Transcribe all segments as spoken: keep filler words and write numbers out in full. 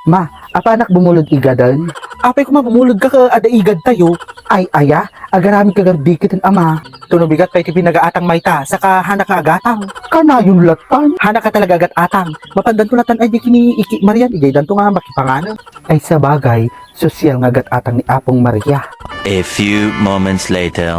Ma, apanak bumulod igaden? Apay koma bumulod ka ka adda igad tayo. Ay, aya, agaramid ka garud dikit, ama. Tuno bigat pay ti pinagaatang mayta, saka hanak nga agatang. Kanayon latan. Hanak ka talaga agat-atang. Mapandanto latan ay di kini Iki Marian, idiay danto nga makipanganen. Ay sabagay, sosyal nga agat-atang ni Apong Maria. A few moments later.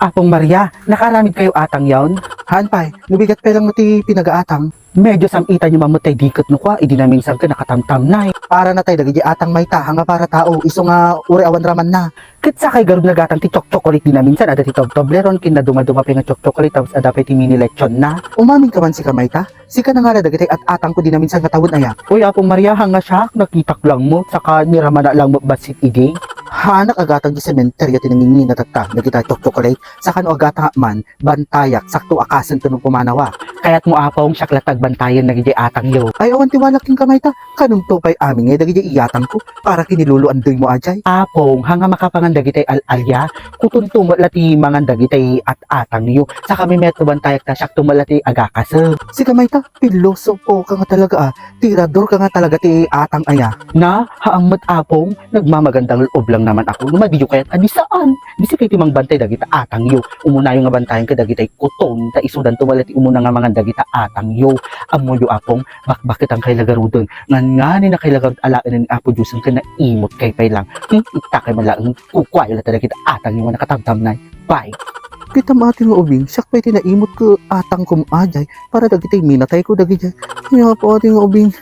Apong Maria, nakaaramid kayo atang yaon? Haan pay, no bigat pay lang ti pinagaatang. Medyo sam-itan yo man met tay dikit no kua, idi naminsan ket nakatamtamnay. Para na tay dagiti atang mayta, nga para tao, isu nga uray awan ramanna. Ket sakay garud nagatang ti chok-chocolate idi naminsan, adda ti Tobtoblerone, ken naduma-duma pay nga chok-chocolate, tapos adda pay ti mini lechonna. Umamin ka man sika mayta? Sika na nga la dagiti at-atangko idi naminsan nga tawen aya. Uy, Apong Maria, haan nga siak, nakitak lang met, saka ni ramana lang met bassit idi. Haanak agatang ti sementeryo ti nangingina tatta, dagita chok-chocolate, saka no agatangak man, bantayak, sakto a kasento no pumanawa. Kayatmo, Apong, siak latta agbantayan dagiti atangyo. Ay, awan ti walak kenka mayta, kanunto pay amin nga dagiti iyatangko, para kiniluluandoymo a jay. Apong, haan nga makapangan dagiti al-alia, kutonto met la ti mangan dagiti at-atangyo. Saka mi met no bantayak ta siakto met la ti agakasem. Sika mayta, pilosopo ka nga talaga, ah. Tirador ka nga talaga ti atang aya. Na, haan met, Apong, nagmamagandang loob lang naman ako. No madiyo kayat a di saan. Bisi kay ti mangbantay dagita atangyo. Umunayo nga bantayan ka dagitay kuton, ta isudanto met la ti umuna nga mangan dagita atangyo. Ammoyo, Apong, bakbaketan kay la garuden. Ngan-nganina kay la garud alaen ni Apo Dios ken naimut kay pay lang. Hmm, ita kay man laeng, kukuayo la ta dagita atangyo nga nakatamtamnay. Bye. Kita mati nga ubing, siak pay ti naimut ket atangko a jay para dagiti minatayko dagiti. Kaya pa ati nga ubing.